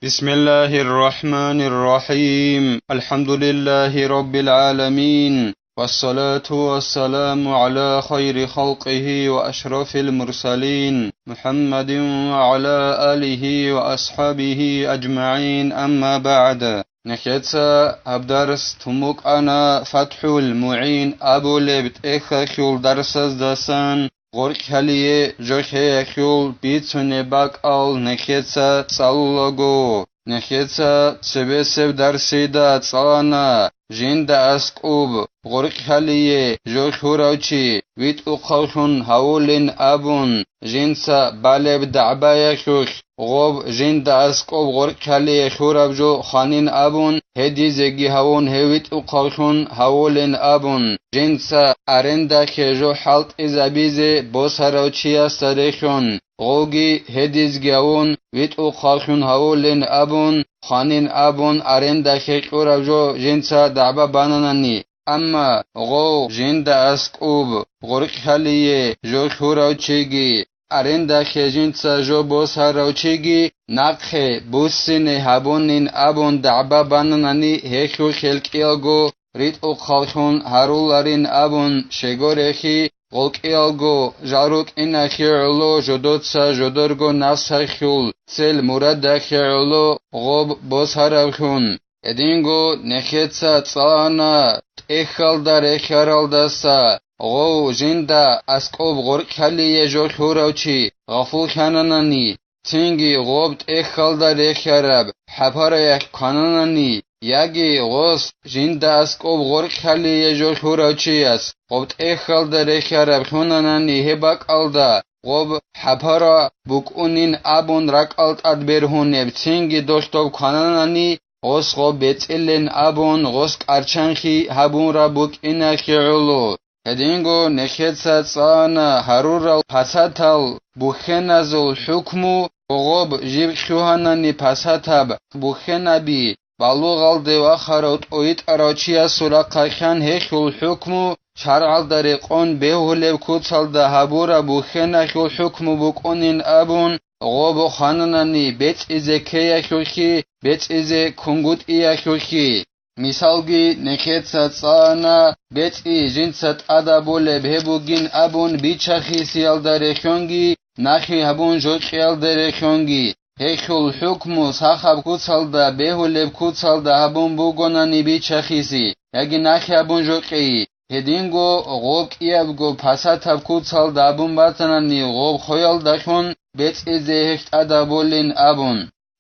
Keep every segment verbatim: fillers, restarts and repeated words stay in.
بسم الله الرحمن الرحيم. الحمد لله رب العالمين. والصلاة والسلام على خير خلقه وأشرف المرسلين محمد وعلى آله وأصحابه أجمعين. أما بعد. Нехеца гьаб дарс тун букӀана ФатхӀул МугӀин абулеб тӀехьалъул дарсаздасан. Гъоркьалие жохеялъул бицунеб бакӀал нехеца цӀалулаго, нехеца цебесеб дарсида цӀалана, жинда аскӀуб гъоркьалие жо лъурав чи витӀухъавлъун гьавулин абун, жинца балеб дагӀбаялъулъ гъоб жинда аскӀоб гъоркьалие лъураб жо хванин абун, гьедизеги гьавун гьев витӀухъавлъун гьавулин абун, жинца арендахъе жо хӀалтӀизабизе босарав чиясда рехьун, гъовги гьедизги гьавун витӀухъавлъун гьавулин абун, хванин абун арендахъе кьураб жо жинца дагӀба бананани, амма гъов жинда аскӀуб гъоркьалие жо лъурав чиги, арендахъе жинца жо босарав чиги нахъе буссине гьабунин абун дагӀба бананани, гьелъул хӀел кӀиялго ритӀухъавлъун гьаруларин абун щегорехи, гъолкӀиялго жал рукӀинахъе гӀоло жодоца жодорго напсахъул цел мурадахъе гӀоло гъоб босаравлъун. Гьединго нехеца цӀалана тӀехьалда рехьаралдаса гъов жинда аскӀоб гъоркьалие жо лъурав чи гъафуллъананани, цинги гъоб тӀехьалда рехьараб хӀапараялъ квананани, яги гъос жинда аскӀоб гъоркьалие жо лъурав чияс гъоб тӀехьалда рехьараб лъунанани гьеб бакӀалда, гъоб хӀапара букӀунин абун ракӀал тӀад бергьунеб, цинги долъ доб квананани, гъос гъоб бецӀилин абун гъос кӀарчанхъи гьабураб букӀинахъе гӀоло. Гьединго нехеца цӀана гьарурал пасатал бухьеназул хӀукму, гъоб жиб лъугьанани пасатаб бухьенаби балугъалде вахарав тӀойитӀарав чиясул рахъалъан гьелъул хӀукму, шаргӀалда рекъон бегьулеб куцалда гьабураб бухьеналъул хӀукму букӀунин абун, гъоб хвананани бецӀизе ккеялъулъи, бецӀизе кунгутӀиялъулъи. Мисалги, нехеца цӀана бецӀи жинца тӀадабулеб гьеб бугин абун бичахисиялда рехьонги, нахъе гьабун жокьиялда рехьонги, гьелъул хӀукму сахаб куцалда, бегьулеб куцалда гьабун бугонани бичахиси, яги нахъе гьабун жокьи, гьединго гъоб кӀиябго пасатаб куцалда гьабун батанани гъоб хвеялдалъун бецӀизе гьелъ тӀадабулин абун.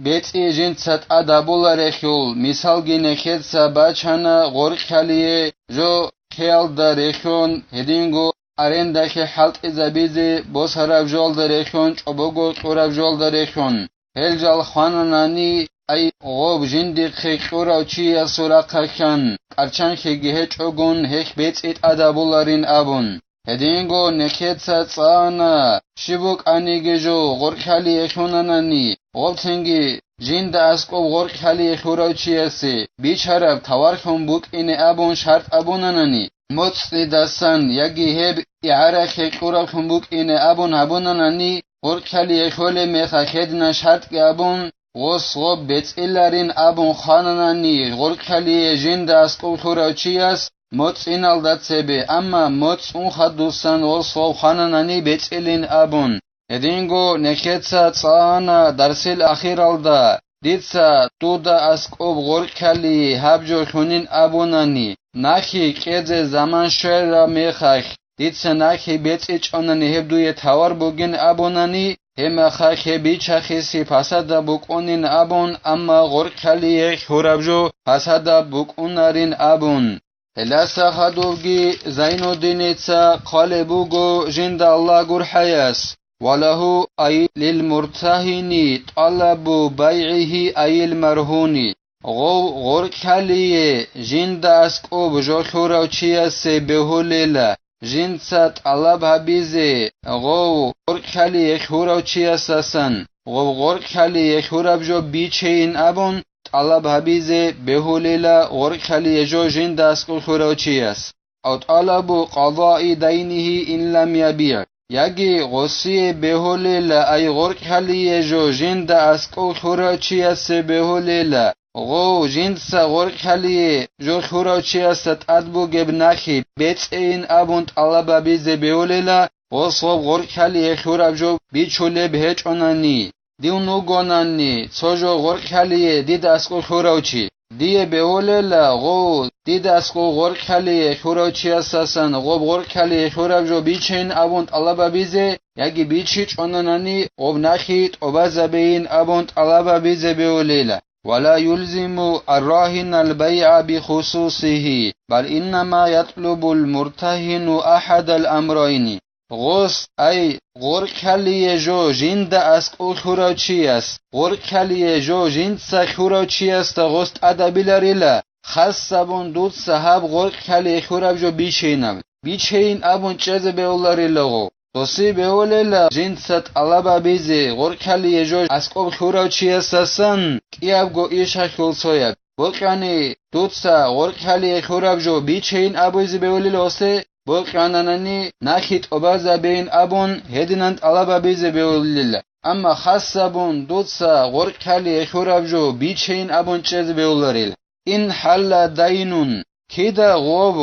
БецӀи жинца тӀадабуларелъул мисалги нехеца бачана гъоркьалие жо хъеялда рехьон, гьединго арендахъе хӀалтӀизабизе босараб жоялда рехьон, чӀобого кьураб жоялда рехьон. Гьел жал хвананани, ай, гъоб жиндихъе кьурав чиясул рахъалъан, кӀарчанхъеги гьечӀогун гьелъ бецӀи тӀадабуларин абун. Гьединго нехеца цӀана, щиб букӀаниги жо гъоркьалие лъунанани, гъоб цинги жинда аскӀоб гъоркьалие лъурав чиясе бичараб таварлъун букӀине абун шартӀ абунанани, моцӀидасан яги гьеб игӀарахъе кьураблъун букӀине абун гьабунанани, гъоркьалие лъолеб мехалъ гьединан шартӀги абун, гъос гъоб бецӀиларин абун хвананани, гъоркьалие жинда аскӀоб лъурав чияс, моцӀиналда цебе, амма моцӀун хадусан гъос гъов хвананани бецӀилин абун. Гьединго нехеца цӀана дарсил ахиралда, дица дуда аскӀоб гъоркьалие гьаб жо лъунин абунани, нахъе кьезе заман щвараб мехалъ, дица нахъе бецӀичӀонани гьеб дуе тавар бугин абунани, гьеб мехалъ гьеб бичахиси пасадаб букӀунин абун, амма гъоркьалие лъураб жо пасадаб букӀунарин абун. Гьелдаса хадубги Зайнуддиница хъвалеб буго жинда Аллагь гурхӀаяс: «Ва лагьу, ай лил муртагьини, тӀалабу байгӀигьи айил маргьуни». Гъов гъоркьалие жинда аскӀоб жо лъурав чиясе бегьулила, жинца тӀалаб гьабизе, гъов гъоркьалие лъурав чиясасан, гъов гъоркьалие лъураб жо бичейин абун, тӀалаб гьабизе бегьулила гъоркьалие жо жинда аскӀоб лъурав чияс. Ав тӀалабу къазаи дайнигьи ин лам ябигӀ. яги гъосие бегьулела, ай гъоркьалие жо жинда аскӀов лъурав чиясе бегьулела, гъов жинца гъоркьалие жо лъурав чиясда тӀад бугеб нахи бецӀейин абун тӀалаб гьабизе бегьулела, гъос гъоб гъоркьалие лъураб жо бичулеб гьечӀонани. Дун вугонани цо жо гъоркьалие дида аскӀов лъурав чи, дие бегьулела гъов дида аскӀов гъоркьалие лъурав чиясасан гъоб гъоркьалие лъураб жо бичейин абун тӀалаб гьабизе, яги бичичӀонанани гъоб нахи тӀобазабейин абун тӀалаб гьабизе бегьулела. Ва ла юлзиму аррагьинал байгӀа бихусусигьи, бал иннама ятлубул муртагьину ахӀадал амрайни. Гъос, ай, гъоркьалие жо жинда аскӀов лъурав чияс, гъоркьалие жо жинца лъурав чиясда гъос тӀадабиларила, хас абун дуца гьаб гъоркьалие лъураб жо бичейинаб, бичейин абун чӀезе бегьуларила гъо. Досие бегьулела жинца тӀалаб гьабизе гъоркьалие жо аскӀоб лъурав чиясасан кӀиябго ишалъул цояб. Бокьани дуца гъоркьалие лъураб жо бичейин абизе бегьулел гъосе, бокьананани нахи тӀобазабейин абун гьединан тӀалаб гьабизе бегьулел. Амма хас абун дуца гъоркьалие лъураб жо бичейин абун чӀезе бегьуларел. Ин хӀалла дайнун, кида гъоб,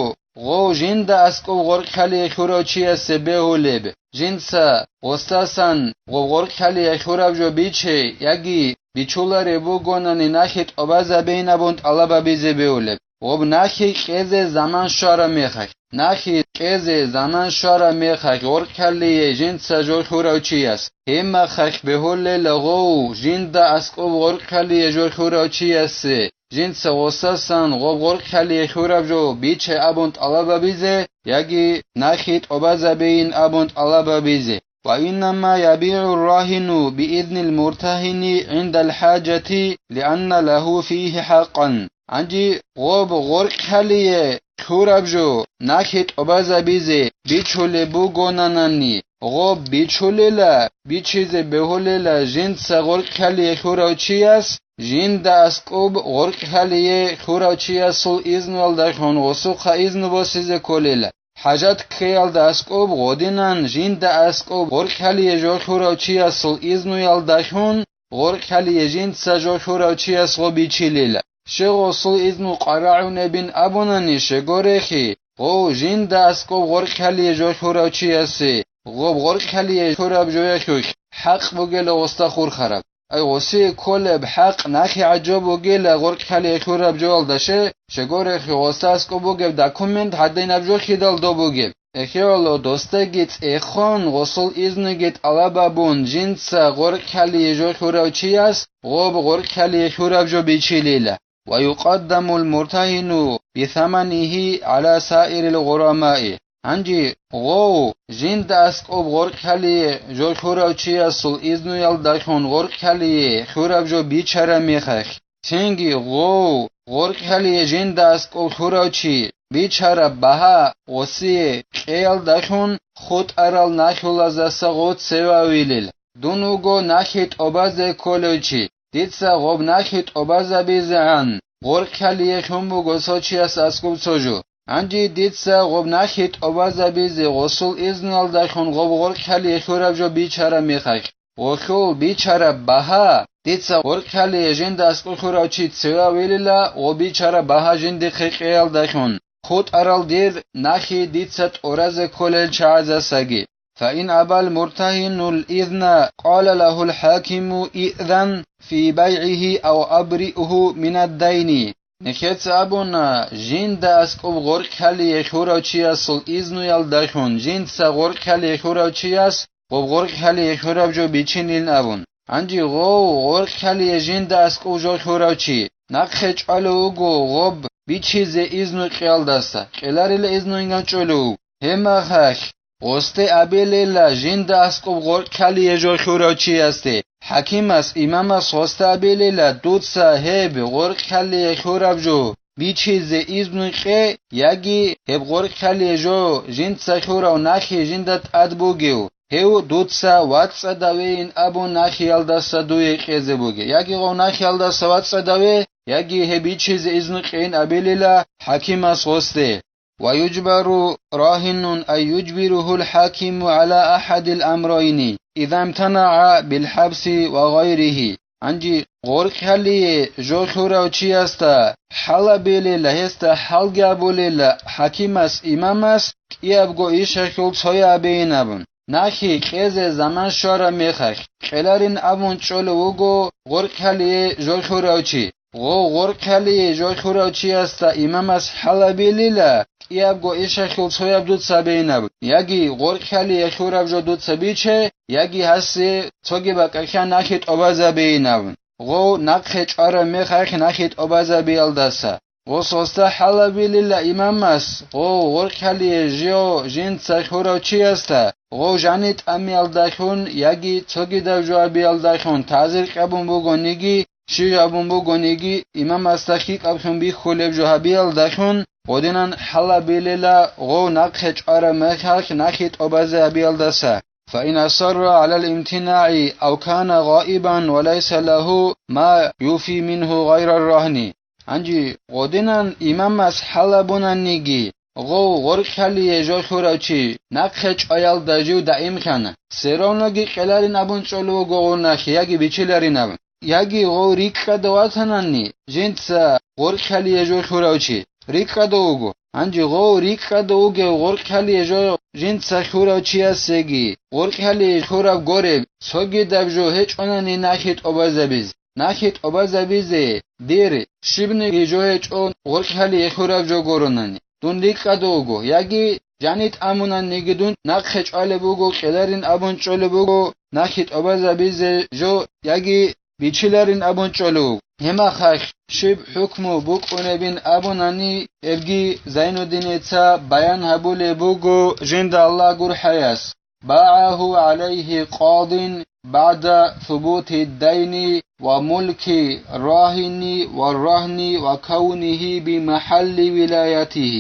гъов жинда аскӀоб гъоркьалие лъурав чиясе бегьулеб, жинца гъосдасан гъоб гъоркьалие лъураб жо бичей яги бичулареб бугонани нахи тӀобазабейин абун тӀалаб гьабизе бегьулеб, гъоб нахи кьезе заман щвараб мехалъ, нахи кьезе заман щвараб мехалъ гъоркьалие жинца жо лъурав чияс, гьеб мехалъ бегьулела гъов жинда аскӀоб гъоркьалие жо лъурав чиясе, жинца гъосасан гъоб гъоркьалие лъураб жо биче абун тӀалаб гьабизе яги нахи тӀобазабейин абун тӀалаб гьабизе. Ва иннама ябигӀу рагьину биизнил муртагьини гӀиндал хӀажати, лианна лагьу фигьи хӀакъан. Гьанже гъоб гъоркьалие лъураб жо нахи тӀобазабизе бичулеб бугонанани, гъоб бичулела, бичизе бегьулела жинца гъоркьалие лъурав чияс, жинда аскӀоб гъоркьалие лъурав чиясул изнуялдалъун гъосухъа изну босизе кколела. ХӀажат ккеялда аскӀоб гъодинан жинда аскӀоб гъоркьалие жо лъурав чиясул изнуялдалъун гъоркьалие жинца жо лъурав чияс гъо бичилила. Щай гъосул изну къварагӀунебин абунани щегорехи, гъов жинда аскӀоб гъоркьалие жо лъурав чиясе, гъоб гъоркьалие лъураб жоялъулъ хӀакъ бугела гъосда хурхараб. Ай гъосие кколеб хӀакъ нахи гӀажо бугела гъоркьалие лъураб жоялда, щай, щегорехи гъосда аскӀоб бугеб документ гьадинаб жо хидалдо бугеб. Эхиялъул досдаги цӀехон гъосул изнуги тӀалаб гьабун жинца гъоркьалие жо лъурав чияс гъоб гъоркьалие лъураб жо бичилила. Ва юкъаддамул муртагьину бисаманигьи гӀала саирил гъурамаи. Гьанже гъов жинда аскӀоб гъоркьалие жо лъурав чиясул изнуялдалъун гъоркьалие лъураб жо бичараб мехалъ, цинги гъов гъоркьалие жинда аскӀоб лъурав чи бичараб багьа гъосие кьеялдалъун хутӀарал нахьулазаса гъо цевавилел. Дун вуго нахьи тӀобазе кколев чи. Дица гъоб нахьи тӀобазабизегӀан гъоркьалие лъун буго цо чияс аскӀоб цо жо. Гьанже дица гъоб нахьи тӀобазабизе гъосул изналдалъун гъоб гъоркьалие лъураб жо бичараб мехалъ, гъолъул бичараб багьа дица гъоркьалие жинда аскӀоб лъурав чи цевавилила, гъо бичараб багьа жиндихъе кьеялдалъун хутӀарал дир нахьи дица тӀуразе кколел чагӀазасаги. فإن أبى المرتهن الإذن قال له الحاكم: ائذن في بيعه أو أبرئه من الدين. Нехеца абуна, жинда аскӀоб гъоркьалие лъурав чиясул изнуялдалъун жинца гъоркьалие лъурав чияс гъоб гъоркьалие лъураб жо бичинилин абун. Гьанже гъов гъоркьалие жинда аскӀов жо лъурав чи нахъе чӀвалев вуго гъоб бичизе изну кьеялдаса, кьеларила изну инган чӀолев вуго. Гьеб мехалъ гъосде абилила жинда аскӀоб гъоркьалие жо лъурав чиясде, хӀакимас, имамас гъосда абилила, дуца гьеб гъоркьалие лъураб жо бичизе изну кье, яги гьеб гъоркьалие жо жинца лъурав нахьи жинда тӀад бугев, гьев дуца вацӀцӀадавейин абун нахьиялдаса дуе кьезе бугеб, яги гъов нахьиялдаса вацӀцӀадаве, яги гьеб бичизе изну кьейин абилила хӀакимас гъосде. ويجبر راهن أي يجبره الحاكم على أحد الأمرين إذا امتنع بالحبس وغيره. Гьанже гъоркьалие жо лъурав чиясда хӀалабилила, гьесда хӀалги абулила хӀакимас, имамас, кӀиябго ишалъул цояб абейин абун. Нахъе кьезе заман щвараб мехалъ, кьеларин абун чӀолев вуго гъоркьалие жо лъурав чи. Гъов гъоркьалие жо лъурав чиясда имамас хӀалабилила, кӀиябго ишалъул цояб дуца абейин абун, яги гъоркьалие лъураб жо дуца биче, яги гьасе цоги бакӀалъа нахъе тӀобазабейин абун. Гъов нахъе чӀвараб мехалъ нахъе тӀобазабиялдаса. Гъос гъосда хӀалабилила имамас, гъов гъоркьалие жо жинца лъурав чиясда, гъов жани тӀамиялдалъун яги цогидаб жо гьабиялдалъун, тазир кьабун бугониги, щиб гьабун бугониги, имамасда хьикъаблъун бихьулеб жо гьабиялдалъун, гъодинан хӀалабилила гъов нахъе чӀвараб мехалъ нахъе тӀобазе гьабиялдаса. فإن أصر على الامتناع أو كان غائبا وليس له ما يوفي منه غير الرهن. Гьанже гъодинан имамас хӀалабунаниги, гъов гъоркьалие жо лъурав чи нахъе чӀваялда жив даимлъана, все равноги кьеларин абун чӀолев вуго гъов нахъе яги бичиларин абун. Яги гъов рикӀкӀада ватанани, жинца гъоркьалие жо лъурав чи рикӀкӀада вуго. Гьанже гъов рикӀкӀада вугев гъоркьалие жо жинца лъурав чиясеги, гъоркьалие лъураб гореб цогидаб жо гьечӀонани нахъе тӀобазабиз, нахъе тӀобазабизе дир щибниги жо гьечӀо гъоркьалие лъураб жо гуронани, дун рикӀкӀада вуго, яги жани тӀамунаниги дун нахъе чӀвалеб буго, кьеларин абун чӀолеб буго, нахъе тӀобазабизе жо яги бичиларин абун чӀолев вуго. Гьеб мехалъ щиб хӀукму букӀунебин абунани, гьебги Зайнуддиница баян гьабулеб буго жинда Аллагь гурхӀаяс: باعه عليه قاض بعد ثبوت الدين وملك الراهن والرهن وكونه بمحل ولايته.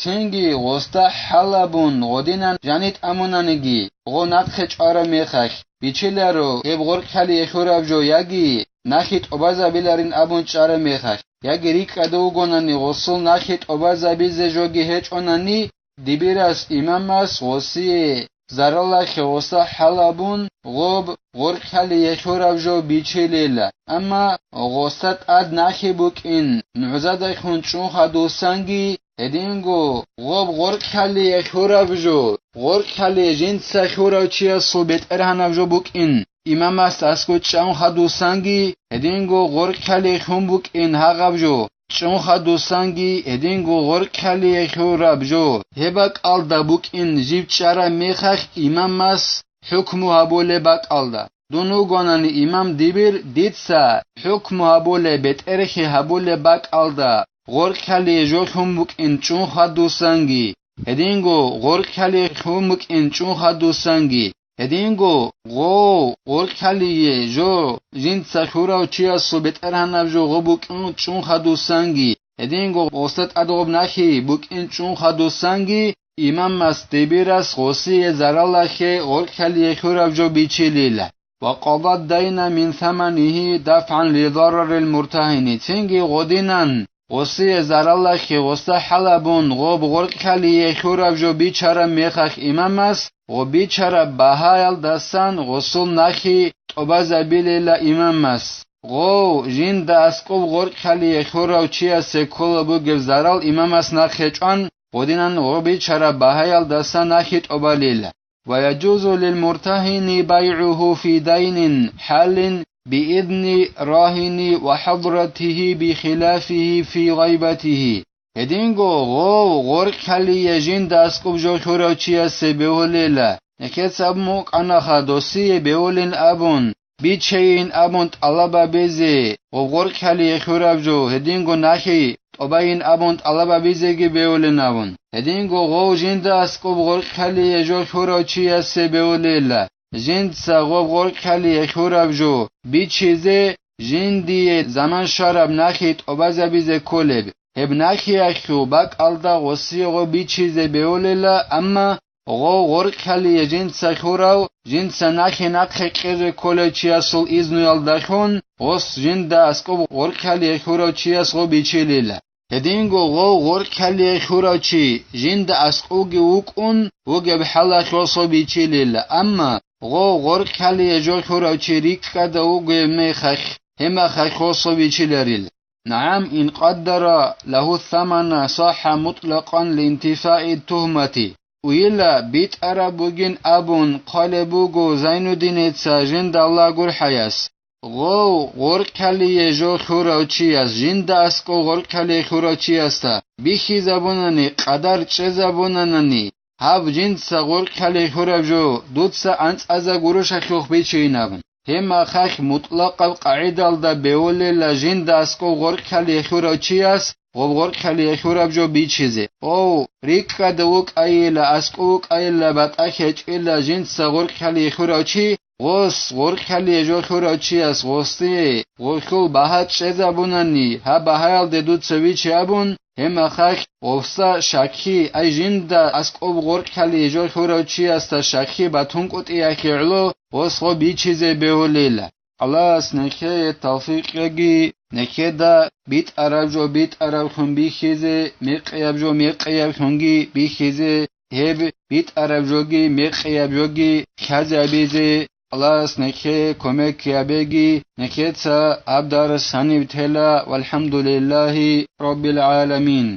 Цинги гъосда хӀалабун гъодинан жанитӀ амунаниги, гъо нахъе чӀвараб мехалъ, бичеларо гьеб гъоркьалие хьураб жо яги нахъе тӀобазабиларин абун чӀараб мехалъ, яги рикӀкӀада вугонани гъосул нахъе тӀобазабизе жоги гьечӀонани, дибирас имамас гъосие зараллахъе гъосда хӀалабун гъоб гъоркьалие хьураб жо бичелила, амма гъосда тӀад нахъе букӀин нугӀзадахун чӀун хадусанги, гьединго гъоб гъоркьалие хьураб жо, гъоркьалие жинца хьурав чиясул бетӀергьанаб жо букӀин, имамас аскӀо чӀун хадусанги, гьединго гъоркьалие хьун букӀин гьагъаб жо, чӀун хадусанги, гьединго гъоркьалие хьураб жо, гьеб бакӀалда букӀин жиб чӀараб мехалъ имамас хӀукму гьабулеб бакӀалда. Дун вугонани имам дибир, дица хӀукму гьабулеб, бетӀерхье гьабулеб бакӀалда, гъоркьалие жо хьун букӀин чӀун хадусанги, гьединго гъоркьалие хьун букӀин чӀун хадусанги, гьединго гъо гъоркьалие жо жинца хьурав чиясул бетӀергьанаб жо гъо букӀин чӀун хадусанги, гьединго гъосда тӀад гъоб нахъе букӀин чӀун хадусанги, имамас дибирас гъосие зараллахъе гъоркьалие хьураб жо бичилила. وقضى الدين من ثمنه دفعا لضرر المرتهن. Цинги гъодинан гъосие зараллахъе гъосда хӀалабун гъоб гъоркьалие хьураб жо бичараб мехалъ имамас, гъо бичараб багьаялдасан гъосул нахъе тӀобазабилила имамас. Гъов жинда аскӀоб гъоркьалие хьурав чиясе ккола бугеб зарал имамас нахъе чӀван, гъодинан гъо бичараб багьаялдаса нахъе тӀобалила. ويجوز للمرتهن بيعه في دين حال بإذن الراهن وحضرته بخلافه في غيبته. Гьединго гъов гъоркьалие жинда аскӀоб жо хьурав чиясе бегьулила, нехеца абун букӀанаха досие бегьулин абун, бичейин абун тӀалаб гьабизе, гъоб гъоркьалие хьураб жо гьединго нахъе тӀобайин абун тӀалаб гьабизеги бегьулин абун. Гьединго гъов жинда аскӀоб гъоркьалие жо хьурав чиясе бегьулила, жинца гъоб гъоркьалие хьураб жо бичизе жиндие заман щвараб нахъе тӀобазабизе кколеб. Гьеб нахъеялъул бакӀалда гъосие гъо бичизе бегьулила, амма гъо гъоркьалие жинца хьурав, жинца нахъе нахъе кьезе кколев чиясул изнуялдалъун гъос жинда аскӀоб гъоркьалие хьурав чияс гъо бичилила. Гьединго гъов гъоркьалие хьурав чи жинда аскӀовги вукӀун вугеб хӀалалъ гъосо бичилила, амма гъов гъоркьалие жо хьурав чи рикӀкӀада вугев мехалъ, гьеб мехалъ гъосо бичиларил. НагӀам, ин къаддара лагьу самана сахӀа мутӀлакъан линтифаи тухмати. Уйила битӀараб бугин абун хъвалеб буго Зайнуддиница жинда Аллагь гурхӀаяс. Гъов гъоркьалие жо хьурав чияс жинда аскӀов гъоркьалие хьурав чиясда бихьизабунани, къадар чӀезабунанани, гьаб жинца гъоркьалие хьураб жо дуца анцӀаза гурушалъухъ бичейин абун. Гьеб мехалъ мутӀлакъаб къагӀидалда бегьулила жинда аскӀов гъоркьалие хьурав чияс гъоб гъоркьалие хьураб жо бичизе. Гъов рикӀкӀада вукӀайила, аскӀов вукӀайила, батӀа хьечӀила жинца гъоркьалие хьурав чи, гъос гъоркьалие жо хьурав чияс гъосие гъолъул багьа чӀезабунани, гьаб багьаялде дуца виче абун, гьеб мехалъ гъовса щакки, ай жинда аскӀоб гъоркьалие жо хьурав чиясда щакки батункӀутӀиялъе гӀоло гъос гъо бичизе бегьулила. Аллагьас нехее тавфикъ кьеги, нехеда битӀараб жо битӀараблъун бихьизе, мекъияб жо мекъияб хунги бихьизе, гьеб битӀараб жоги мекъияб жоги хьазабизе. Аллагьас нехее кумек гьабеги, нехеца гьаб дарс гьаниб тела, валхӀамдулиллагьи раббил гӀаламин.